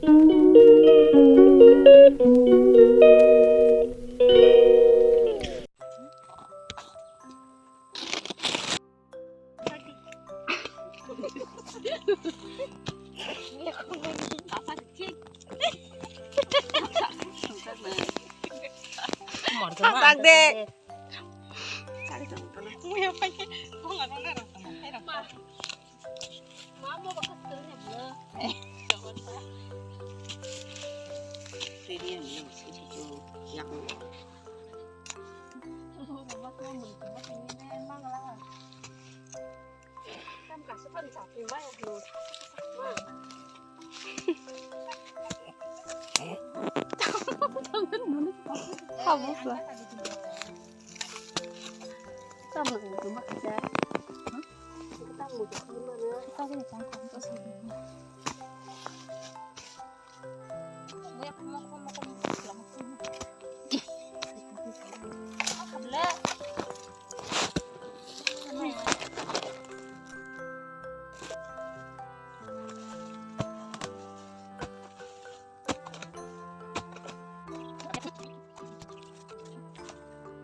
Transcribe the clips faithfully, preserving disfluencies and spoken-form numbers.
Thajak de.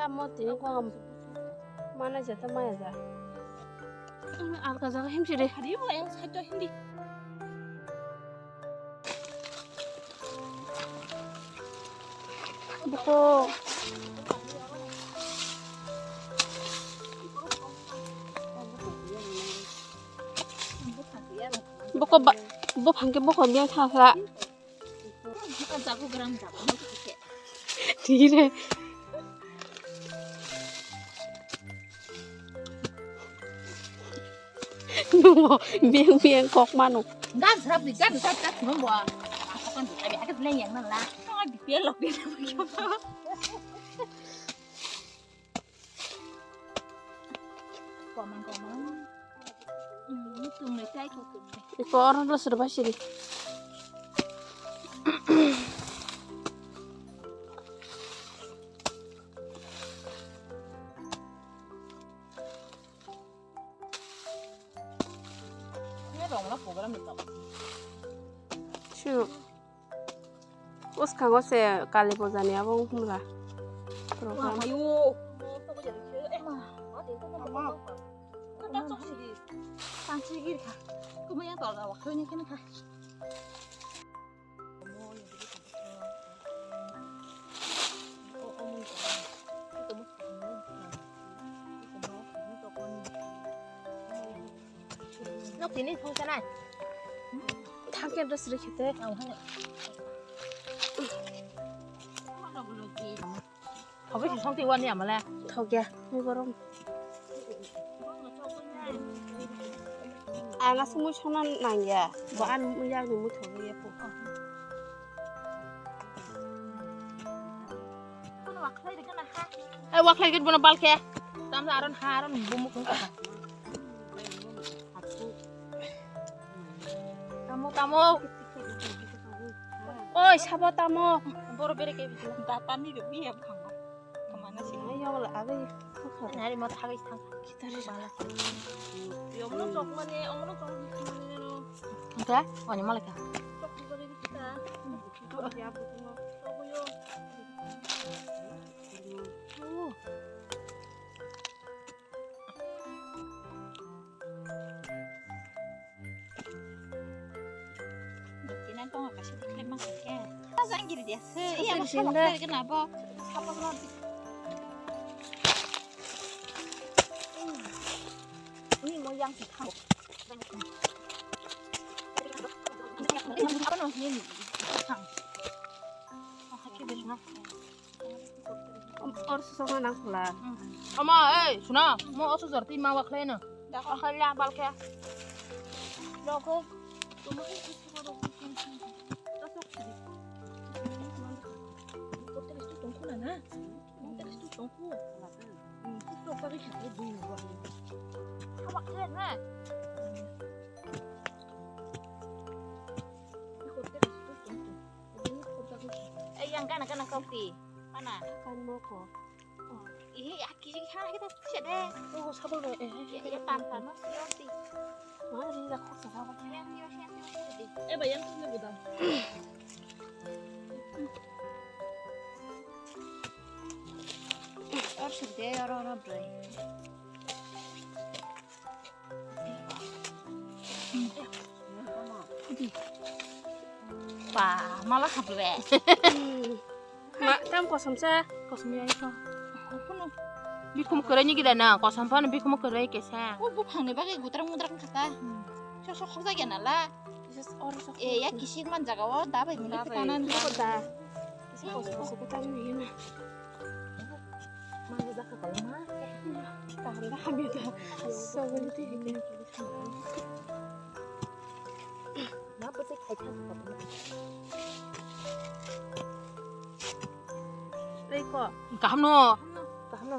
Tamo tini kok mana jata maya ja. Alka jaga himsi de. Hari bo yang saja hindi. Buko. Buko ba, buphang ke buko biang thasa. Jago gram jago. Tire. Nungo biang biang kok mano. Gan srap di, gan srap kat mo bo. Apa kan di, abi akat leng yang nala. Kau di pelok di. Komang, komang. Hmm, tumle tai ko tumle. Iko orang terus serba sini. Ini rong lah program itu. Sure. Bwskango se kali puja ni abo wng hwnba program. Ayo. Nok tini thong sanai. Thang ke dress rikhe te. Thok ke song ti wani amale. Thok ya, ni borom. Ang asuk mui songna nang ya. Bo an mui yak ni mui thok ya po. Ai, wa khlai git bono bal khe. Tam sa aron ha aron bumuk kung kha. Tamo, tamo. Oi, sabo tamo. Boro bere ke bising. Data ni de biya bhang. Kamana sini. Ai, yong la agai. Nari mo thagai thang. Kitari bala. Yong no chok mane, ong no chok mane no. Angka, oni malaka. Chok ni bari kita. Ini mau yang hitam. Apa namanya ini? Hitam. Oh, oke, benar. Or sosok na nang khula. Ama, ei, suna, mo oso jor ti ma wa khlai na. Da kha khala bal khe. Logo. Tongkhu na na. Tongkhu. Tongkhu. Tongkhu. Tongkhu. Ai, yang kana kana kopi. Mana? Kan moko. Ih, aki kana kita sih deh. Oh, sabar deh. Eh, eh, eh, tan tan mas yo sih. Mana ini dah kok sabar. Yang yo yang yo sih. Eh, bayang tuh udah. De oro oro bwrwi. Ba, mala khaplwe. Ma, tam kosom sa, kosom ya ito. Kuno. Bikum kwrwi ni gida na, kosom phano bikum kwrwi kesa. O buphang ni bagwi gutrak mudrak khaka. Hmm. Sok sok khokjak ya nala. Oro sok. E, ya kisik man jaga o, da bai mili. Da bai. Kutanan. Kisa kosom kosom kutanan ni na. Mangga jaka koloma. Kaham da hamya da. Sabun ti hini. Ma pwsai khai thang. Ei ko. Kaham no. Kaham no.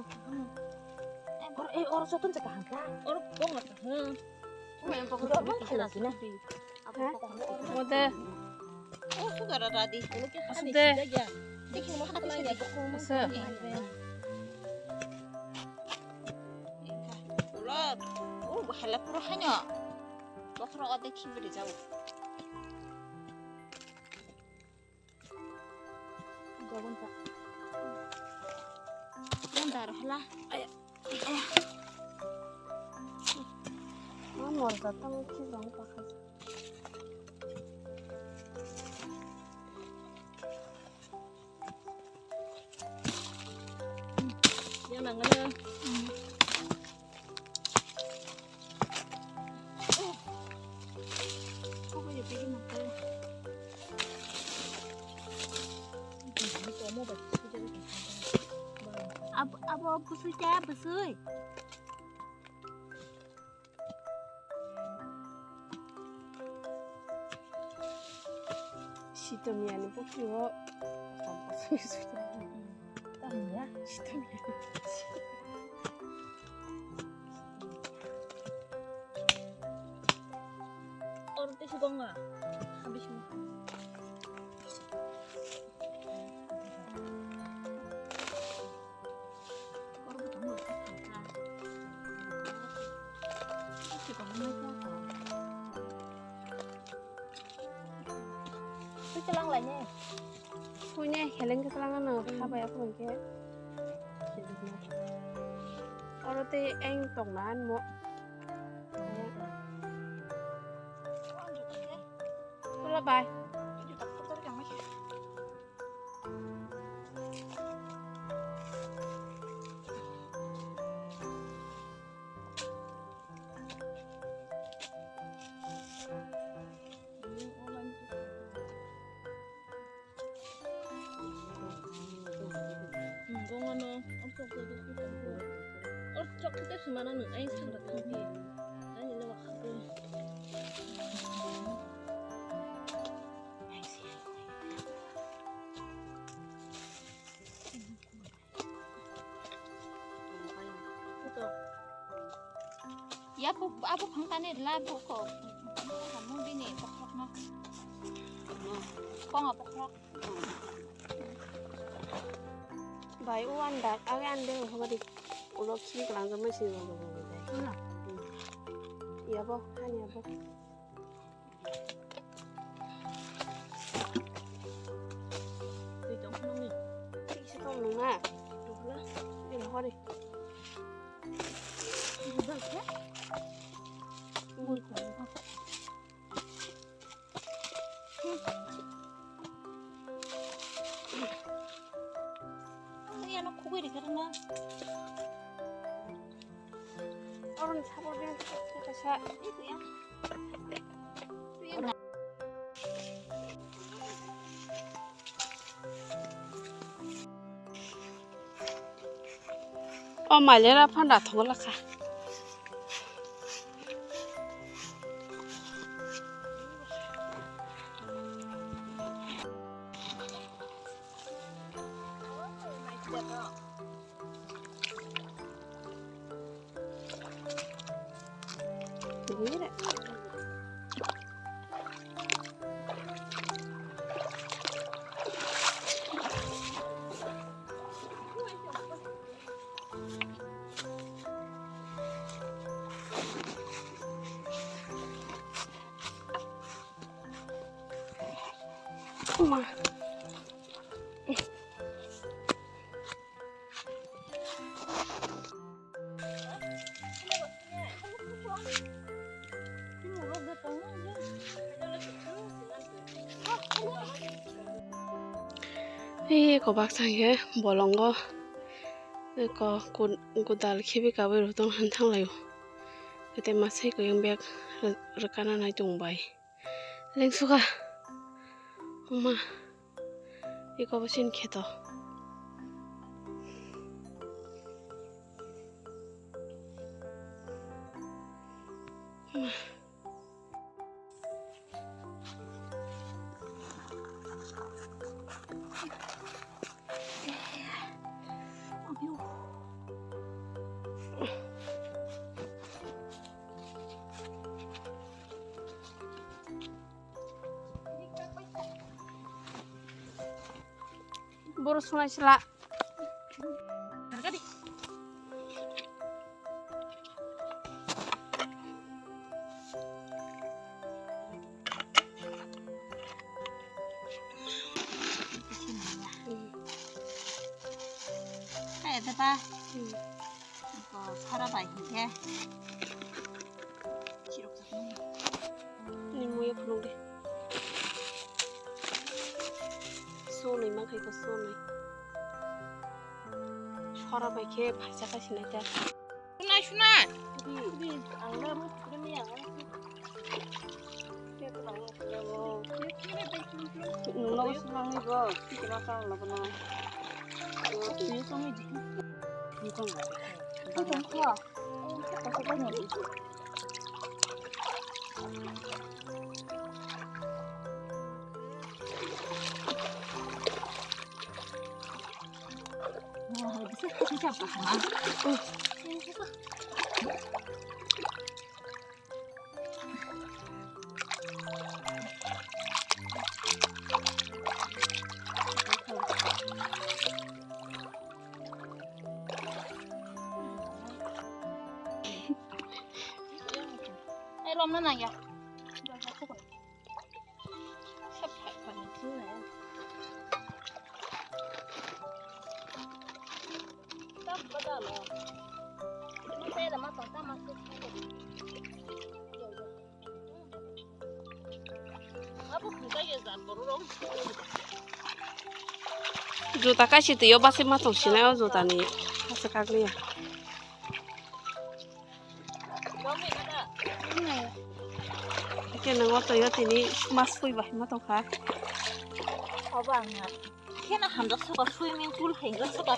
Or, ei, or joton se kaham ka. Or bonga kaham. Mode. Sudah. Asa. Ulo, oh, hala puro hanya. Bokhro ode khibiri jau. Gabon ta. Yang dar hala. Aya. Aya. Ma morja tang ki rong pakha. Yang nang ada. Abo, abo busui ta, busui. Sitomia ni bukhugo. Sitomia. Oro tei si bonga. Habis mo. Oro bo tongo. Si kono mai kya ko. Twi chelang lai ne. Twi ne heleng ke chelang ano, hmm, kha bai aphuru ke. Oro tei eng tong na mo. Chwla bai. Ya bu, abu phang tani la bu ko. Kamu bini bokrok no. Konga bokrok. Bai, o anda, age ande hobadi. Ulo khini kalang jamai si. Iya bo, hani abo. Twi tong phano ni. Twi se tong nung na. Twi hori. Twi hori. Ang ano khugwi rikha rwna. Oroni sabo bini kaisa. O mailera phanda thogla kha. Ei ko baksa hwnkhe bolongo ko kun-, kudal khibi kabui rw tong han thang laio. Kete masai kuyung bag rw-, rwkana nai tong bai. Lengsuka. Oma. Iko bo sin kheto. Boro sunai sila. Hai, ada pa. Ko sara bai hinkhe. Chirok jakmani. Ni muya phulung de. Sonoi ma khai ko sonoi. Sara bai khe phaisa khai sinai ta. Sunai, sunai. Di, di, ang na mo, di, ang na. Nungno bo swnamwi bo, tini ma kang labo na. Tini songwi di. Tini songwi di. Ai, romna nangya. Juta kaisa twi o bachai ma tong sinai o juta ni kaisa kaglia. Khe nang o twi o tini mas pui bai ma tong kha. Obo ang na. Khe na hamjak soka swimming pool hai jak soka.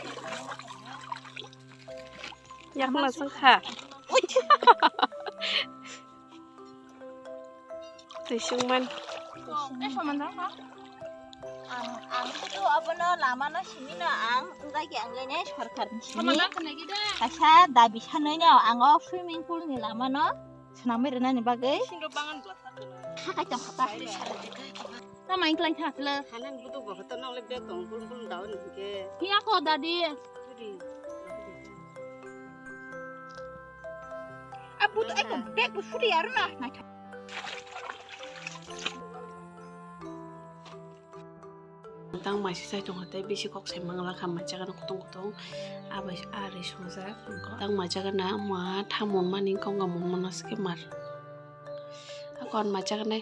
Yakma song kha. Twi sungman. Tei soman jang kha. Ang, ang kudu abono lamano simino ang wngjakya wngwi ne sorkar ni simi. Soman jang kha nai gida. Kaisa dabi sanwi no ang o swimming pool ni lamano swnamwi rwnani bagwi. Sindok bangan bwsa khwna. Kha kai tong kha ta. Tama wngklang kha asle. Hanan buduk bo hotor nang le bag tong bul bul daun hingke. Hiya ko dadi. Budi. A buduk ai ko bag bo suri aro na. Tang mai se sai tong kha tei bisi kok sai mangla kha mai chaga no kutung kutung. Abai ari songja tang mai chaga na ma thamon mani kong ga mon mano se ke mar. Akon mai chaga nai.